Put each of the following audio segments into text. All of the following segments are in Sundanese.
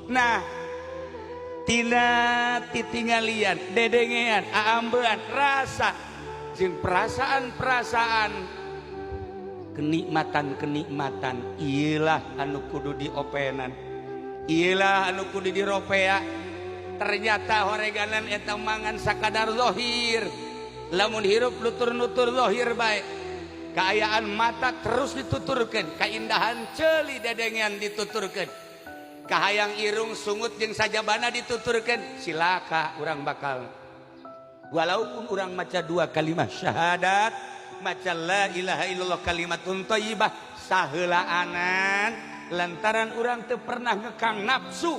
Nah, tina titingalian, dedengean, aambean, rasa jeung perasaan-perasaan, kenikmatan-kenikmatan iyalah anu kudu diopenan, iyalah anu kudu diropea. Ternyata horeganan eta mangan sakadar zahir. Lamun hirup nutur-nutur zahir bae, kaayaan mata terus dituturkeun, kaindahan ceuli dedengean dituturkeun, kahayang irung, sungut jeung sajabana dituturkeun, silaka urang bakal. Walaupun urang maca dua kalimat syahadat, maca la ilaha illallah kalimatun thayyibah saheulaanan, lantaran urang teu pernah ngekang nafsu,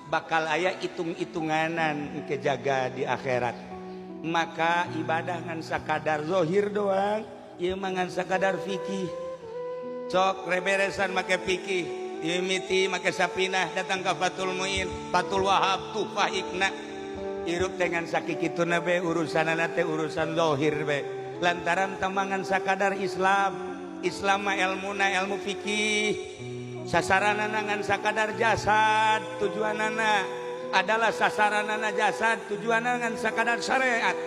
bakal aya hitung-hitunganan kejaga di akhirat. Maka ibadah ngan sakadar zahir doang ieu mah, ngan sakadar fikih. Sok reberesan make fikih, mimiti make Sapinah, datang ke Fathul Muin, Fathul Wahab, Tuhfah, Iqna. Hirup dengan sakikituna be, urusanana teh urusan zahir be, lantaran temangan sakadar Islam. Islam mah ilmuna ilmu fikih, sasaranana ngan sakadar jasad, tujuanana adalah sasaranana jasad, tujuanana ngan sakadar syariat.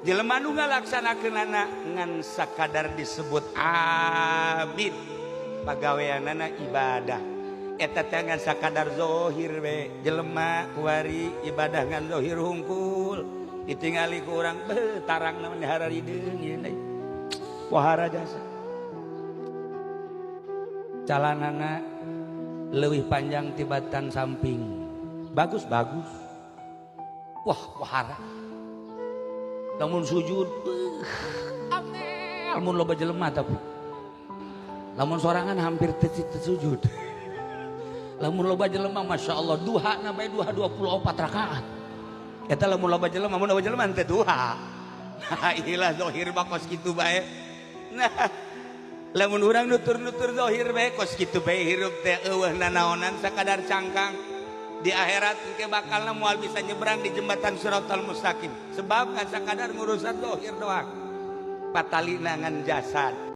Jelema nu ngalaksanakeunana ngan sakadar disebut abid, pagaweanana ibadah eta teh ngan sakadar zahir we. Jelema kuari ibadah ngan zahir hungkul, ditingali ku urang, beuh, tarang naon hararideung ieu deui, wahara jasa, calanana leuwih panjang tibatan samping, bagus bagus, wah, wahara. Lamun sujud, beuh, angel mun loba jelema, tapi lamun sorangan hampir teu sujud. Lamun loba jelema, Masya Allah, duha na bae duha 24 rakaat eta lamun loba jelema. Mun loba jelema teh duha. Nah, ilah zahir mah kos kitu bae. Nah, lamun urang nutur-nutur zahir bae, kos kitu bae hirup teh, eueuh nanaonan, sakadar cangkang. Di akhirat engke bakalna moal bisa nyebrang di jembatan Siratal Mustaqim, sebab kan sakadar ngurusan zahir doang, patalina ngan jasad.